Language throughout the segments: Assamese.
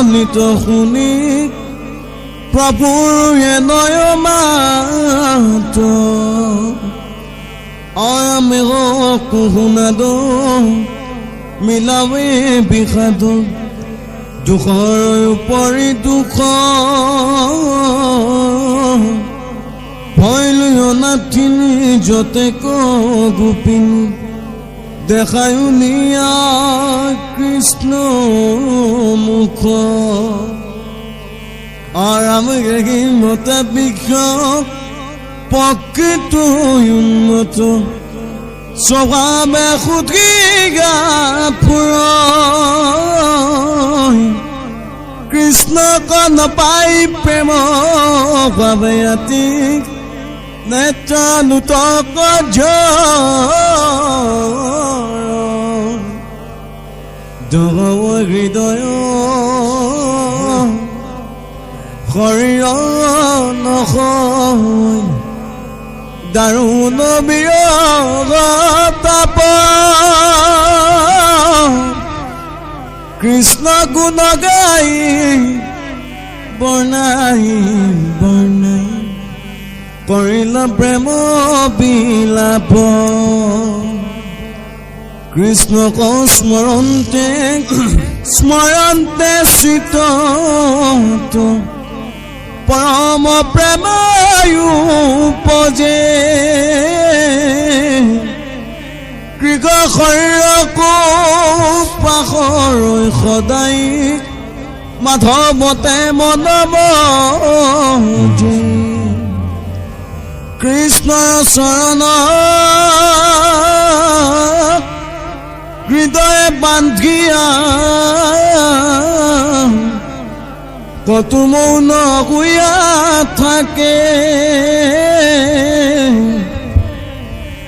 নিত শুনি প্ৰভুৰ নয় মাত আমি শুনাদ মিলাৱে বিষাদ দুখৰ উপৰি দুখ ভয় নাথিনী যতেক গোপিনী দেখায়ো নিয়া কৃষ্ণ মুখ আৰাম মতে বিষ প্ৰকৃত উন্নত স্বভাৱে সুধি গা ফুৰ কৃষ্ণ কন পাই প্ৰেম ভাৱে আতি নেত্ৰ লোতক ঝৰ হৃদয় শৰীৰ নসয় দাৰুণ বিৰহ তাপ কৃষ্ণ গুণ গাই বৰ্ণাই বৰ্ণাই কৰিল প্ৰেম বিলাপ কৃষ্ণক স্মৰন্তে স্মৰন্তে চিত পৰম প্ৰেমায়ু উপজে কৃগ শৰীৰকো পাশৰ সদায় মাধৱতে মন মজে কৃষ্ণৰ চৰণ হৃদয় বান্ধিয়া কত মৌন হইয়া থাকে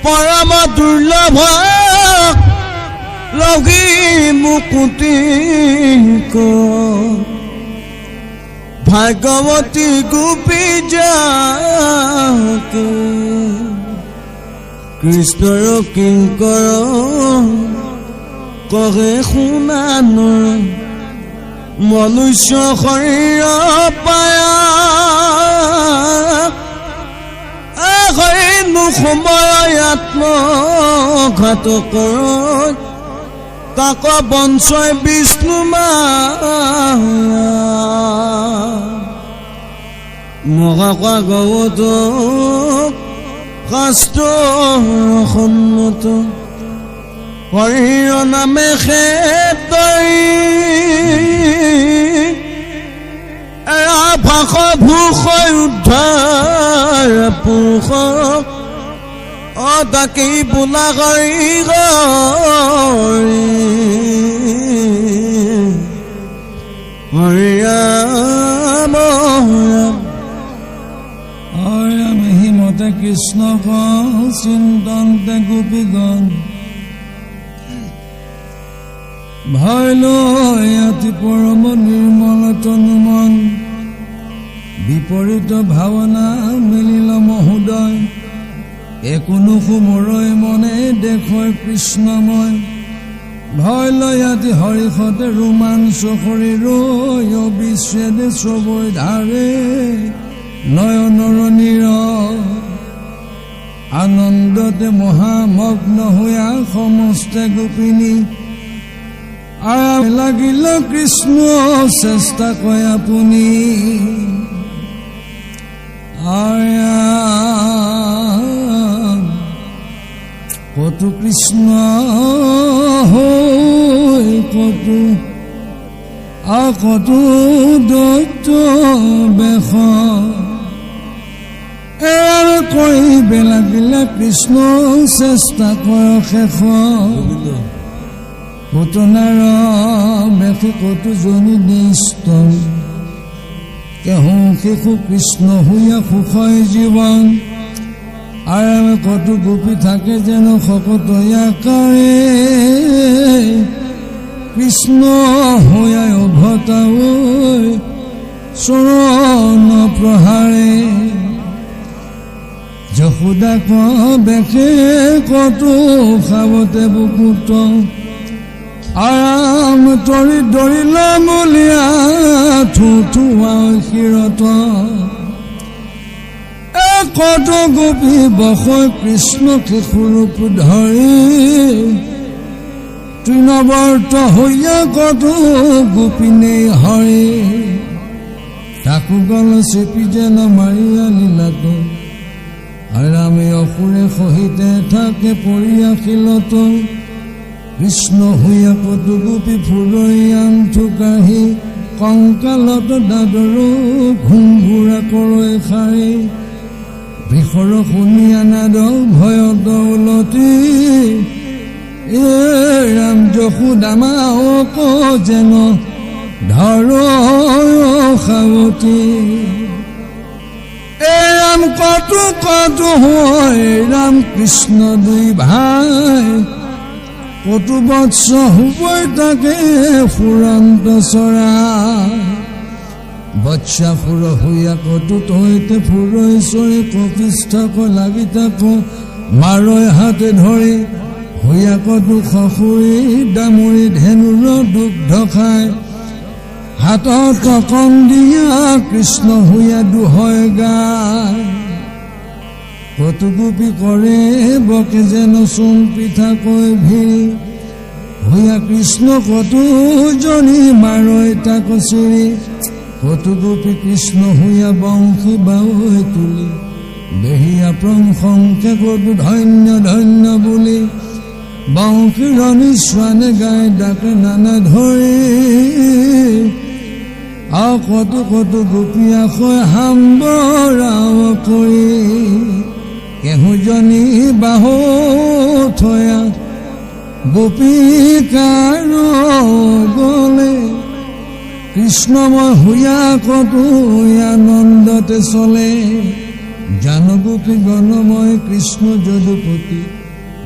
পৰম দুৰ্লভ লগী মুকুতি ভাগৱতী গোপী যাকে কৃষ্ণৰ কিংকৰ কহে শুনা নৰ মনুষ্য শৰীৰ পায়া সময় আত্মঘাত কৰ তাক বঞ্চয় বিষ্ণু মায়া মহাভাগৱত শাস্ত্ৰ সন্মত হৰিৰ নামে খেতৰি এৰা ভাষ ভূষ উদ্ধাৰ পুৰুষ অদাকেই বোলা হৰি হৰি হৰি ৰাম ৰাম হৰে হিমতে কৃষ্ণ চিন্তন্তে গোপীগণ ভয় অতি পৰম নিৰ্মল তনুমন বিপৰীত ভাৱনা মিলিল মহোদয় একোনো সুমৰৈ মনে দেখয় কৃষ্ণময় ভয় লয়াতি হৰিষতে ৰোমাঞ্চ শৰীৰ বিচ্ছেদে চবৈ ধাৰে নয়নৰ নীৰ আনন্দতে মহামগ্ন হোৱা সমস্তে গোপিনী আৰাম লাগিল কৃষ্ণ চেষ্টা কয় আপুনি কত কৃষ্ণ হৈ কত কত দৈত্য বেশ এৰ কৰিবে লাগিলে কৃষ্ণ চেষ্টা কৰ শেষ কত নাৰ বেশে কত জনী নিষ্ট কেহো শিশু কৃষ্ণ হুইয়া সুখয় জীৱন আৰামে কত গোপী থাকে যেন শকত আকাৰে কৃষ্ণ হৈয়া অভতাৱৈ চৰণ প্ৰহাৰে যশোদা বেশে কত খাবতে বুকুত আৰাম তৰি দৰিলা মলীয়া থুথুৱা শিৰত। কত গোপী বস কৃষ্ণ কেশুৰূপ ধৰি, তৃণৱৰ্ত হৈয়া কত গোপিনী হৰি। তাকো গল চেপি যেন মাৰি আনিলাক, আৰামে অসুৰে সহিতে থাকে পৰিয়া শিলত। কৃষ্ণ হৈয়া কত গোপী ফুৰৈ আঁঠু কাঢ়ি, কংকালত দাদৰ ঘুংঘুৰা কৰৈ খাই। বৃষৰ শুনিয়া নাদ ভয়ত উলটি, এ ৰাম যশোদামাক যেন ধৰ সাৱতী। এ ৰাম কত কত হয় ৰাম কৃষ্ণ দুই ভাই, কতো বৎস হুবই তাকে ফুৰন্ত চৰা। বৎসাসুৰ হইয়া কতো তৈতে ফুৰৈ চৰি, কপিষ্ঠক লাগি তাক মাৰৈ হাতে ধৰি। হইয়া কতো খসুৰি দামুৰি ধেনুৰ দুগ্ধ খাই, হাতত কন্দিয়া কৃষ্ণ হইয়া দুহয় গায়। কতো গোপী কৰে বকে যেন চুম্পি থাকৈ ভিৰি, হইয়া কৃষ্ণ কতো জনী মাৰৈ তাক চিৰি। কতো গোপী কৃষ্ণ হইয়া বংশী বাৱৈ তুলি, দেহিয়া প্ৰশংসে কতো ধন্য ধন্য বুলি। বংশীৰ নিশ্বানে গাই ডাকে নানা ধৰি, আও কতো কতো গোপীয়া হৈ হাম্বৰাও কৰি। কেহুজনী বাহু থয়া গোপীকাৰ গলে, কৃষ্ণময় হুয়া কতো আনন্দতে চলে। জান গোপী গণময় কৃষ্ণ যদুপতি,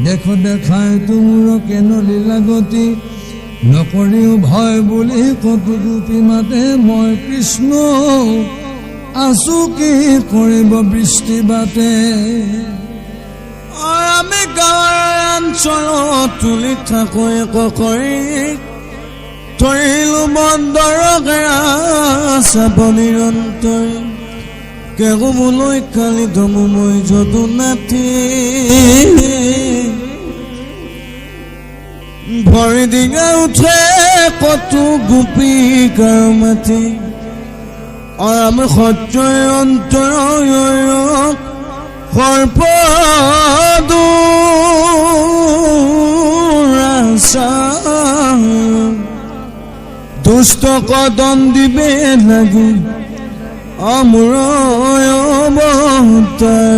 দেখ দেখায় তোমোৰ কেন লীলা গতি। নকৰিও ভয় বুলি কতো গোপী মাতে, মই কৃষ্ণ আছো কি কৰিব বৃষ্টি বাটে। আমি গাঁৱৰ অঞ্চলত তুলি থাকো কৰি ধৰিলো বন্দৰক চাব নিৰন্তৰ। কেহো মোলৈ কালি ধমু মই যদু নাথি, ভৰি ডিঙা উঠে কতো গোপীকাৰ মাটি। আমি সত্যই অন্তৰ সৰ্প দুষ্ট কদন দিবে লাগি অমূৰ অৱতাৰ।